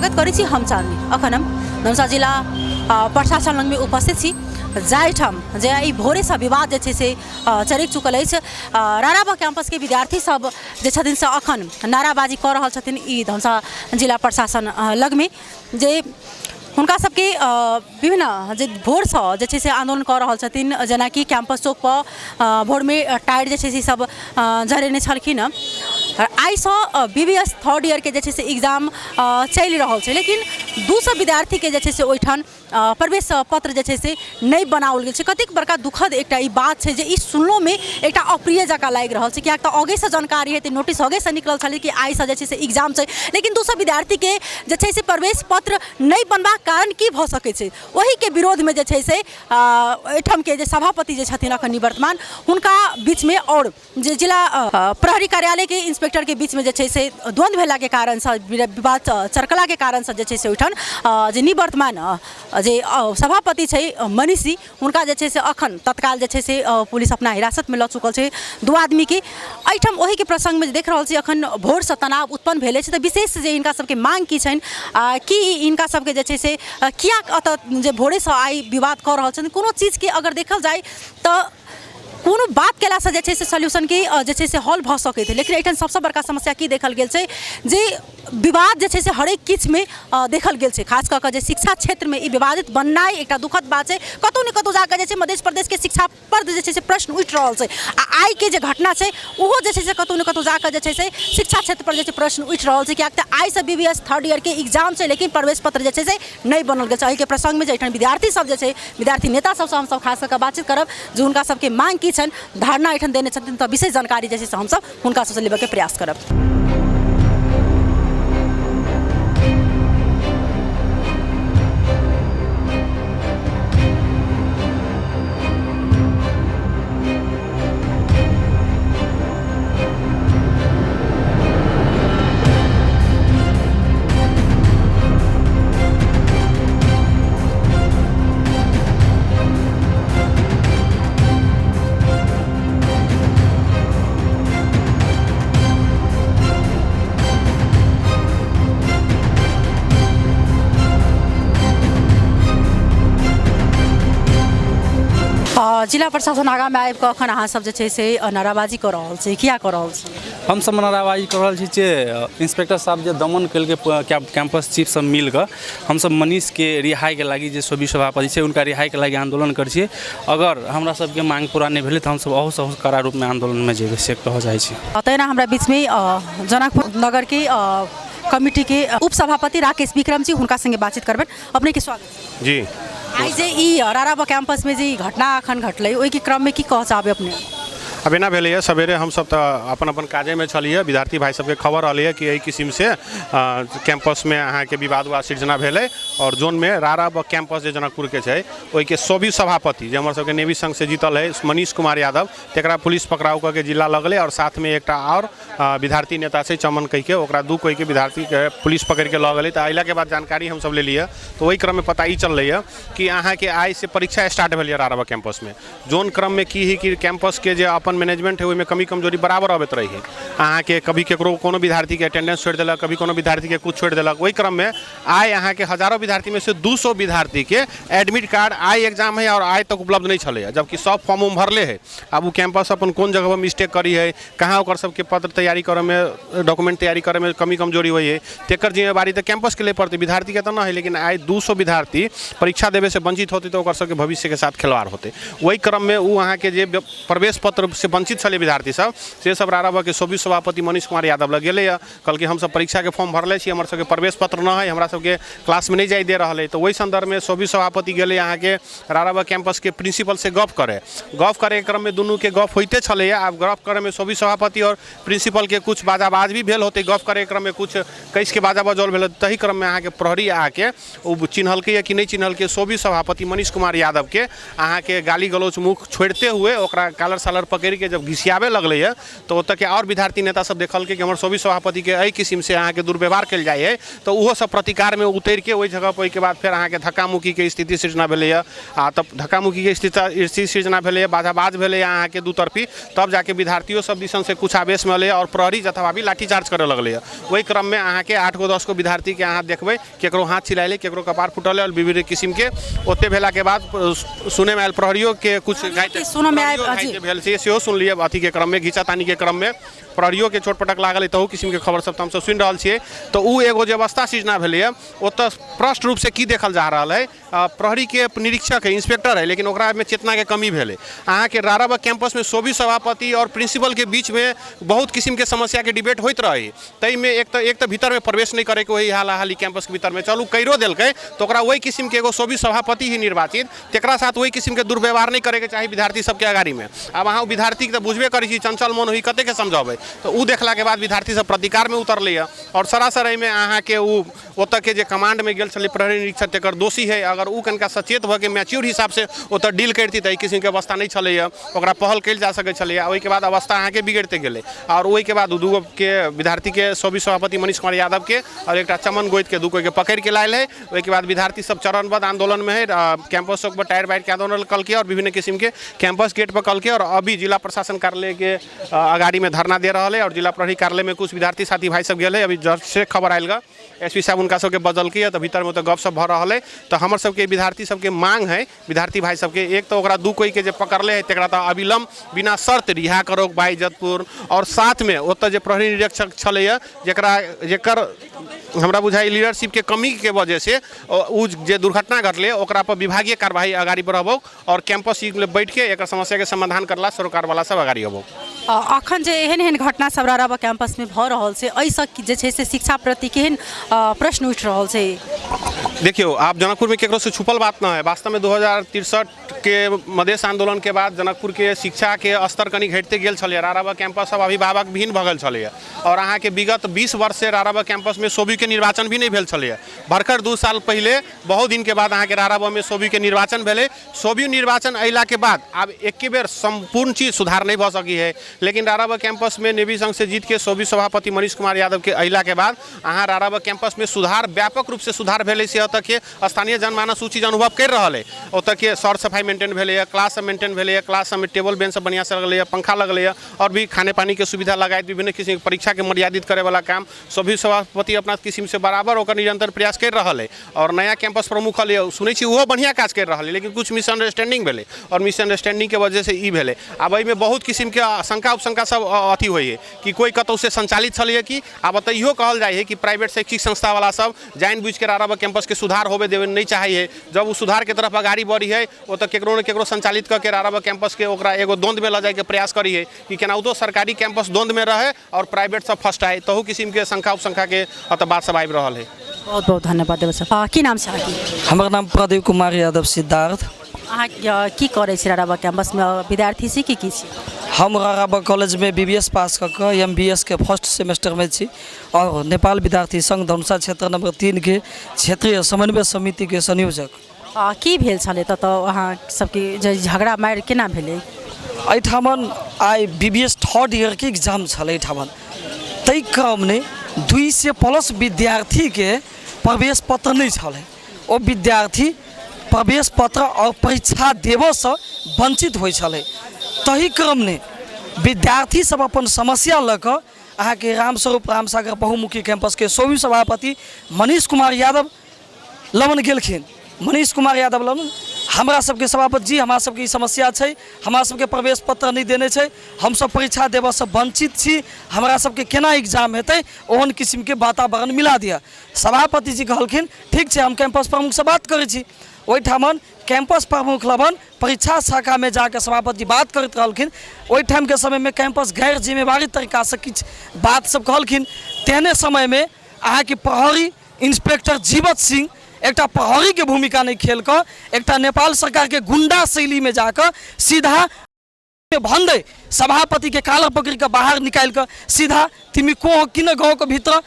स्वागत करै छी। हम चांदनी अखन हम धनुषा जिला प्रशासन लगमे उपस्थित छी, जाहिठाम जे ई भोरेसँ विवाद जे छै से चरकि चुकल अछि। राराबा कैंपसके विद्यार्थी सब जे छथिन से अखन नाराबाजी कऽ रहल छथिन ई धनुषा जिला प्रशासन लगमे, जे हुनका सबके विभिन्न जे भोरसँ जे छै से आन्दोलन कऽ रहल छथिन। जेनाकि कैंपस चौकपर भोरमे टायर जे छै से सब जरेने छलखिन हँ। आइसँ बी बी एस थर्ड ईयरके जे छै से एग्जाम चलि रहल छै, लेकिन 200 विद्यार्थीके जे छै से ओहिठाम प्रवेश पत्र जे छै से नहि बनाओल गेल छै। कतेक बड़का दुखद एकटा ई बात छै जे ई सुनलोमे एकटा अप्रिय जकाँ लागि रहल छै, किएक तऽ आगेसँ जानकारी हेतै, नोटिस आगेसँ निकलल छलै कि आइसँ जे छै से एग्जाम छै, लेकिन 200 विद्यार्थीके जे छै से प्रवेश पत्र नहि बनबाक कारण की भऽ सकै छै? ओहिके विरोधमे जे छै से एहिठामके जे सभापति जे छथिन अखन निवर्तमान, हुनका बीचमे आओर जे जिला प्रहरी कार्यालयके इंस्पेक्टरके बीचमे जे छै से द्वन्द्व भेलाके कारणसँ, विवाद चरकलाके कारणसँ जे छै से ओहिठाम जे निवर्तमान जे सभापति छै मनीषी, हुनका जे छै से अखन तत्काल जे छै से पुलिस अपना हिरासतमे लऽ चुकल छै दू आदमीके। एहिठाम ओहिके प्रसङ्गमे देख रहल छी अखन भोरसँ तनाव उत्पन्न भेल अछि। तऽ विशेष जे हिनका सबके माँग की छनि, की हिनका सबके जे छै से किएक एतऽ जे भोरेसँ आइ विवाद कऽ रहल छथिन? कोनो चीजके अगर देखल जाय तऽ कोनो बात कयलासँ जे छै से सॉल्यूशनके जे छै से हल भऽ सकैत हइ, लेकिन एहिठाम सबसँ बड़का समस्या की देखल गेल छै जे विवाद जे छै से हरेक किछुमे देखल गेल छै। खास कऽ कऽ जे शिक्षा क्षेत्रमे ई विवादित बननाइ एकटा दुखद बात छै। कतहु ने कतहु जाकऽ जे छै मध्य प्रदेशके शिक्षा पर जे छै से प्रश्न उठि रहल छै, आ आइके जे घटना छै ओहो जे छै से कतहु ने कतहु जाकऽ जे छै से शिक्षा क्षेत्र पर जे छै प्रश्न उठि रहल छै, किएक तऽ आइसँ बी बी एस थर्ड ईयरके एग्जाम छै, लेकिन प्रवेश पत्र जे छै से नहि बनल गेल छै। एहिके प्रसङ्गमे जे एहिठाम विद्यार्थी सब जे छै, विद्यार्थी नेता सबसँ हमसब खास कऽ कऽ बातचीत करब जे हुनका सबके माँग की छनि, धारणा एहिठाम देने छथिन, तऽ विशेष जानकारी जे छै से हमसब हुनका सबसँ लेबऽके प्रयास करब। जिला प्रशासन आगाँमे आबि कऽ एखन अहाँ सब जे छै से नाराबाजी कऽ रहल छी, किया कऽ रहल छी? हमसब नाराबाजी कऽ रहल छी जे इंस्पेक्टर साहब जे दमन केलकै कैंपस चीफ सब मिल कऽ, हमसब मनीषके रिहाइके लागि, जे सोबी सभापति छै हुनका रिहाइके लागि आन्दोलन करै छियै। अगर हमरा सबके माँग पूरा नहि भेलै तऽ हमसब अहूसँ अहू कड़ा रूपमे आन्दोलनमे जेबै, से कहऽ चाहै छी। तहिना हमरा बीचमे जनकपुर नगरके कमिटीके उपसभापति राकेश विक्रम जी, हुनका सङ्गे बातचीत करबनि। अपनेके स्वागत जी। आइ जे ई राराबा कैंपसमे जे ई घटना एखन घटलै, ओहिके क्रममे की कहऽ चाहबै अपने? अब एना भेलैए, सवेरे हमसब तऽ अपन अपन काजेमे छलियै, विद्यार्थी भाइ सबके खबर अलैए कि एहि किसिमसँ कैंपसमे अहाँके विवाद उवाद सृजना भेलै, आओर जोनमे रारा कैंपस जे जनकपुरके छै ओहिके सोबी सभापति जे हमर सबके नेवी संघसँ जीतल है मनीष कुमार यादव, तकरा पुलिस पकड़ाव कऽ के जिला लऽ गेलै, आओर साथमे एकटा आओर विद्यार्थी नेता छै चमन कहिके, ओकरा दू कोइके विद्यार्थीके पुलिस पकड़िके लऽ गेलै। तऽ अयलाके बाद जानकारी हमसब लेलियै तऽ ओहि क्रममे पता ई चललैए कि अहाँके आइसँ परीक्षा स्टार्ट भेलैए राराबा कैंपसमे। जोन क्रममे की हइ कि कैंपसके जे अपन मैनेजमेंट हइ ओहिमे कमी कमजोरी बराबर अबैत रहै है। अहाँके कभी ककरो कोनो विद्यार्थीके अटेंडेंस छोड़ि देलक, कभी कोनो विद्यार्थीके किछु छोड़ि देलक। ओहि क्रममे आइ अहाँके हजारो विद्यार्थीमे से 200 विद्यार्थीके एडमिट कार्ड आइ एग्जाम है आओर आइ तक उपलब्ध नहि छलैए, जबकि सब फॉर्म उम भरले है। आब ओ कैंपस अपन कोन जगहपर मिस्टेक करी है, कहाँ ओकर सबके पत्र तैयारी करऽमे, डॉक्यूमेंट तैयारी करऽमे कमी कमजोरी होइ है, तेकर जिम्मेवारी तऽ कैंपसके लै पड़तै, विद्यार्थीके तऽ नहि है। लेकिन आइ 200 विद्यार्थी परीक्षा देबैसँ वञ्चित होतै तऽ ओकर सबके भविष्यके साथ खिलवाड़ होतै। ओहि क्रममे ओ अहाँके जे प्रवेश पत्रसँ वञ्चित छलै विद्यार्थी सब, से सब राराबाके सोबी सभापति मनीष कुमार यादव लग गेलैए, कहलकै हमसब परीक्षाके फॉर्म भरले छी, हमर सबके प्रवेश पत्र नहि है, हमरा सबके क्लासमे नहि जाइ दे रहल है। तऽ ओहि सन्दर्भमे सोबी सभापति गेलै अहाँके राराबा कैंपसके प्रिंसिपलसँ गप करै। गप करैके क्रममे दुनूके गप होइते छलैए। आब गप करैमे सोबी सभापति आओर प्रिंसिपलके कुछ बाजाबाज भी भेल होतै, गप करैके क्रममे कुछ कसिके बाजा बजौल भेल, तही क्रममे अहाँके प्रहरी आके ओ चिन्हलकै कि नहि चिन्हलकै, सोबी सभापति मनीष कुमार यादवके अहाँके गाली गलौज मुख छोड़िते हुए ओकरा कालर सालर पकड़िके पकड़िके जब घिसियाबे लगलैए तऽ ओतऽके आओर विद्यार्थी नेता सब देखलकै कि हमर सोभी सभापतिके एहि किसिमसँ अहाँके दुर्व्यवहार कयल जाइ हइ, तऽ ओहो सब प्रतिकारमे उतरिके ओहि जगहपर ओहिके बाद फेर अहाँके धक्का मुक्कीके स्थिति सृजना भेलैए। आ तब धक्का मुक्कीके स्थिति स्थिति सृजना भेलैए, बाधाबाज भेलैए अहाँके दू तरफी। तब जाके विद्यार्थियो सब दिसनसँ किछु आवेशमे एलैए आओर प्रहरी जथाभावी लाठीचार्ज करऽ लगलैए। ओहि क्रममे अहाँके 8 गो 10 गो विद्यार्थीके अहाँ देखबै, केकरो हाथ छिलाएलै, केकरो कपार फुटलै आओर विभिन्न किसिमके। ओते भेलाके बाद सुनैमे आयल प्रहरियोके कुछ घायल सुनऽमे आयल भेल छै, सेहो सुनलियै। अथीके क्रममे, घिचातानीके क्रममे प्रहरियोके चोट पटक लागल है, तहू किसिमके खबर सब तऽ हमसब सुनि रहल छियै। तऽ ओ एगो जे अवस्था सृजना भेलैए, ओतऽ स्पष्ट रूपसँ की देखल जा रहल है, प्रहरीके निरीक्षक है, इंस्पेक्टर है, लेकिन ओकरामे चेतनाके कमी भेलै। अहाँके राराबा कैंपसमे सोभी सभापति आओर प्रिंसिपलके बीचमे बहुत किसिमके समस्याके डिबेट होइत रहै, ताहिमे एक तऽ भीतरमे प्रवेश नहि करैके ओहि हाल हाली कैंपसके भीतरमे। चलू, करियो देलकै तऽ ओकरा ओहि किसिमके एगो सोभी सभापति ही निर्वाचित, तकरा साथ ओहि किसिमके दुर्व्यवहार नहि करैके चाही विद्यार्थी सबके अगाड़ीमे। आब अहाँ विद्यार्थीके तऽ बुझबे करै छी, चंचल मन होई, कतेकके समझेबै? तऽ ओ देखलाके बाद विद्यार्थी सब प्रतिकारमे उतरलैए आओर सरासर एहिमे अहाँके ओ ओतऽके जे कमांडमे गेल छलै प्रहरी निरीक्षक, तकर दोषी है। अगर ओ कनिका सचेत भऽ के मैच्योर हिसाबसँ ओतऽ डील करिती तऽ एहि किसिमके अवस्था नहि छलैए, ओकरा पहल कयल जा सकै छलैए। ओहिके बाद अवस्था अहाँके बिगड़िते गेलै आओर ओहिके बाद ओ दूगो के विद्यार्थीके, सोभी सभापति मनीष कुमार यादवके आओर एकटा चमन गोइतके, दू गोके पकड़िके लायल है। ओहिके बाद विद्यार्थी सब चरणबद्ध आंदोलनमे है। कैंपस चौक पर टायर बारिके आंदोलन कलकै आओर विभिन्न किसिमके कैंपस गेट पर कलकै आओर अभी जिला प्रशासन कार्यालयके अगाड़ीमे धरना दे रहल है आओर जिला प्रहरी कार्यालयमे कुछ विद्यार्थी साथी भाई सब गेल है। अभी जस्ट से खबर आयल गा, एसपी साहब हुनका सबके बजलकै, तऽ भीतरमे तऽ गपशप भऽ रहल है। तऽ हमर सबके विद्यार्थी सबके मांग है, विद्यार्थी भाई सबके, एक तऽ ओकरा दू कोइके जे पकड़ले है तकरा तऽ अविलम्ब बिना शर्त रिहा करो बाइज्जतपूर्ण, आओर साथमे ओतऽ जे प्रहरी निरीक्षक छलैए, जकरा जेकर हमरा बुझाइ लीडरशिपके कमीके वजहसँ ओ जे दुर्घटना घटलै, ओकरा पर विभागीय कार्रवाई अगाडि बढ़ाबो आओर कैंपस बैठके एकर समस्याके समाधान करला सरोकारवाला सब अगाडि अबो। अखन जे एहन एहन घटना सब राराबा कैंपसमे भऽ रहल छै, एहिसँ जे छै से शिक्षा प्रति केहन प्रश्न उठि रहल छै? देखियौ, आब जनकपुरमे केकरोसँ छुपल बात न है। वास्तवमे 2063 के मधेश आन्दोलनके बाद जनकपुरके शिक्षाके स्तर कनि घटिते गेल छलैए। राराबा कैंपस सब अभिभावक विहीन भऽ गेल छलैए आओर अहाँके विगत 20 वर्षसँ राराबा कैंपसमे सोबीके निर्वाचन भी नहि भेल छलैए। भर्खर 2 साल पहिले, बहुत दिनके बाद अहाँके राराबामे सोबीके निर्वाचन भेलै। सोबी निर्वाचन अयलाके बाद आब एके बेर सम्पूर्ण चीज सुधार नहि भऽ सकी है, लेकिन राराबा कैंपसमे नेवी संघ से जीतके सोबी सभापति मनीष कुमार यादवके अयलाके बाद अहाँ राराबा कैंपसमे सुधार, व्यापक रूपसँ सुधार भेलै, से ओतऽके स्थानीय जनमानस ओ चीज अनुभव करि रहल है। ओतऽके सर सफाइ मेंटेन भेलैए, क्लास सब मेंटेन भेलैए, क्लास सबमे टेबल बेंच सब बढ़िआँसँ लगलैए, पंखा लगलैए आओर भी खाने पानीके सुविधा लगाइत विभिन्न किसिमके परीक्षाके मर्यादित करैवला काम सभी सभापति अपना किसिमसँ बराबर ओकर निरंतर प्रयास करि रहल है। आओर नया कैंपस प्रमुख हलै, सुनै छी ओहो बढ़िआँ काज करि रहल है, लेकिन कुछ मिसअंडरस्टैंडिंग भेलै आओर मिसअंडरस्टैंडिंगके वजहसँ ई भेलै। आब एहिमे बहुत किसिमके शंका उपशंका सब अथी होइ है कि कोइ कतहुसँ संचालित छलैए कि। आब एतऽ इहो कहल जाइ है कि प्राइवेट शैक्षिक संस्थावला सब जानि बुझिके राराबा कैंपसके सुधार होबे देवे नहि चाहै है। जब ओ सुधारके तरफ अगाड़ी बढ़ी है, ओतऽ केकरो ने केकरो संचालित कऽ के राराबा कैंपसके ओकरा एगो द्वंद्वमे लऽ जाइके प्रयास करी है कि केनाहितो सरकारी कैंपस द्वंद्वमे रहे आओर प्राइवेट सब फर्स्ट आए। तहू किसिमके शंका उपशंकाके एतऽ बात सब आबि रहल है। बहुत बहुत धन्यवाद देव सर। की नाम छै अहाँके? हमर नाम प्रदीप कुमार यादव सिद्धार्थ। अहाँ की करै छी राराबा कैंपसमे? विद्यार्थी छी कि की छी? हम राराबा कॉलेजमे बी बी एस पास कऽ कऽ एम बी एस के फर्स्ट सेमेस्टरमे छी आओर नेपाल विद्यार्थी संघ धनुषा क्षेत्र नंबर 3के क्षेत्रीय समन्वय समितिके संयोजक। की भेल छलै ततऽ अहाँ सबके जे झगड़ा मारि केना भेलै? एहिठामन आइ बी बी एस थर्ड ईयरके एग्जाम छलै एहिठामन। ताहि क्रममे 200 प्लस विद्यार्थीके प्रवेश पत्र नहि छलै। ओ विद्यार्थी प्रवेश पत्र आओर परीक्षा देबऽसँ वञ्चित होइ छलै। ताहि क्रममे विद्यार्थी सब अपन समस्या लऽ कऽ अहाँके रामस्वरूप रामसागर बहुमुखी कैंपसके सोवी सभापति मनीष कुमार यादव लवन गेलखिन। मनीष कुमार यादव लवन, हमरा सबके सभापति जी, हमरा सबके ई समस्या छै, हमरा सबके प्रवेश पत्र नहि देने छै, हमसब परीक्षा देबऽसँ वञ्चित छी, हमरा सबके केना एग्जाम हेतै, ओहन किसिमके वातावरण मिला दिअ। सभापति जी कहलखिन, ठीक छै, हम कैंपस प्रमुखसँ बात करै छी। ओहिठामन कैंपस प्रमुख लवन परीक्षा शाखामे जाकऽ सभापति बात करैत रहलखिन। ओहिठामके समयमे कैंपस गैर जिम्मेवारी तरीकासँ किछु बात सब कहलखिन। तेहने समयमे अहाँके प्रहरी इंस्पेक्टर जीवत सिंह एकटा प्रहरीके भूमिका नहि खेल कऽ एकटा नेपाल सरकारके गुंडा शैलीमे जाकऽ सीधा भन्दै सभापतिके कालर पकड़ि कऽ बाहर निकालि कऽ सीधा, तिमी को हो, किन गाउँको भित्र?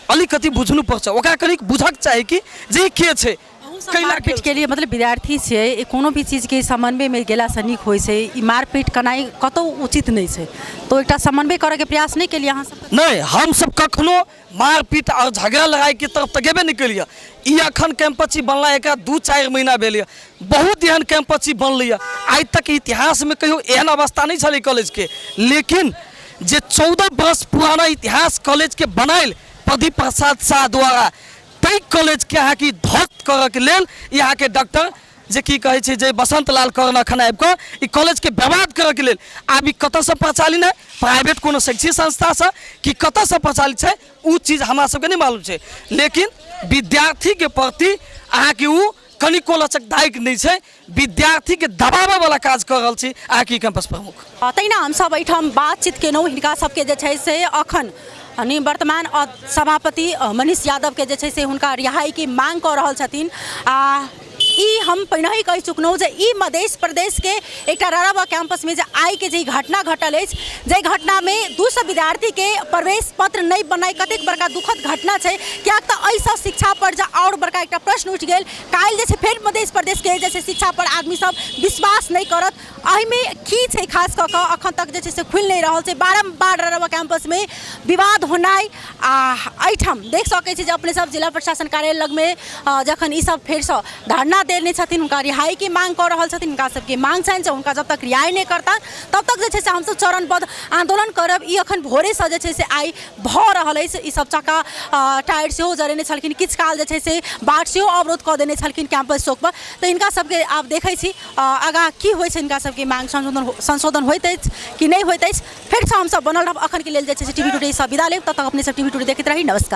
अलिकति बुझ्नुपर्छ, ओकरा कनिक बुझक चाही कि जे ई के छै। अहूँ कैला मारपीट के लिए मतलब विद्यार्थी छियै, ई कोनो भी चीजके समन्वयमे गेलासँ नीक होइ छै। ई मारपीट केनाइ कतहु उचित नहि छै, तऽ एकटा समन्वय करयके प्रयास नहि केलियै अहाँ सब? नहि, हमसब कखनो मारपीट आओर झगड़ा लड़ाइके तरफ तऽ गेबे नहि केलियै। ई अखन कैंपस बनला एकरा 2-4 महीना भेल यऽ, बहुत एहन कैंपस बनलै यऽ, आइ तक इतिहासमे कहियो एहन अवस्था नहि छलै कॉलेजके। लेकिन जे 14 वर्ष पुराना इतिहास कॉलेजके बनायल प्रदीप प्रसाद शाह द्वारा, ताहि कॉलेजके अहाँके ध्वस्त करऽके लेल अहाँके डॉक्टर जे की कहै छै जे बसंत लाल कर्ण अखन आबि कऽ ई कॉलेजके बर्बाद करऽके लेल आब ई कतऽसँ प्रचालित है, प्राइवेट कोनो शैक्षिक संस्थासँ कि कतऽसँ प्रचालित छै ओ चीज हमरा सबके नहि मालूम छै। लेकिन विद्यार्थीके प्रति अहाँके ओ कनिको लचकदायक नहि छै, विद्यार्थीके दबाबऽवला काज कऽ रहल छी अहाँके ई कैंपस प्रमुख। तहिना हमसब एहिठाम बातचीत केलहुँ हिनका सबके जे छै से अखन वर्तमान सभापति मनीष यादवके जे छै से हुनका रिहाइके मांग कऽ रहल छथिन। आ ई हम पहिनहि कहि चुकलहुँ जे ई मध्य प्रदेशके एकटा राराबा कैंपसमे जे आइके जे घटना घटल अछि, जाहि घटनामे 200 विद्यार्थीके प्रवेश पत्र नहि बनाइ कतेक बड़का दुखद घटना छै, किएक तऽ एहिसँ शिक्षा पर जे आओर बड़का एकटा प्रश्न उठि गेल। काल्हि जे छै फेर मध्य प्रदेशके जे छै शिक्षा पर आदमी सब विश्वास नहि करत। एहिमे की छै खास कऽ कऽ अखन तक जे छै से खुलि नहि रहल छै। बारम्बार राराबा कैंपसमे विवाद होनाइ आ एहिठाम देख सकै छी जे अपने सब जिला प्रशासन कार्यालय लगमे जखन ई सब फेरसँ धरना देने छथिन, हुनका रिहाइके मांग कऽ रहल छथिन। हुनका सबके मांग छनि जे हुनका जब तक रिहाइ नहि करता तब तक जे छै से हमसब चरणबद्ध आंदोलन करब। ई अखन भोरेसँ जे छै से आइ भऽ रहल अछि। ई सब चक्का टायर सेहो जरेने छलखिन, किछु काल जे छै से बाट सेहो अवरोध कऽ देने छलखिन कैंपस चौकपर। तऽ हिनका सबके आब देखै छी आगाँ की होइ छै, हिनका सबके मांग संशोधन होइत अछि कि नहि होइत अछि। फेरसँ हमसब बनल रहब। अखनके लेल जे छै से टीवी टुडे सँ विदा लेब, तब तक अपने सब टीवी टुडे देखैत रही। नमस्कार।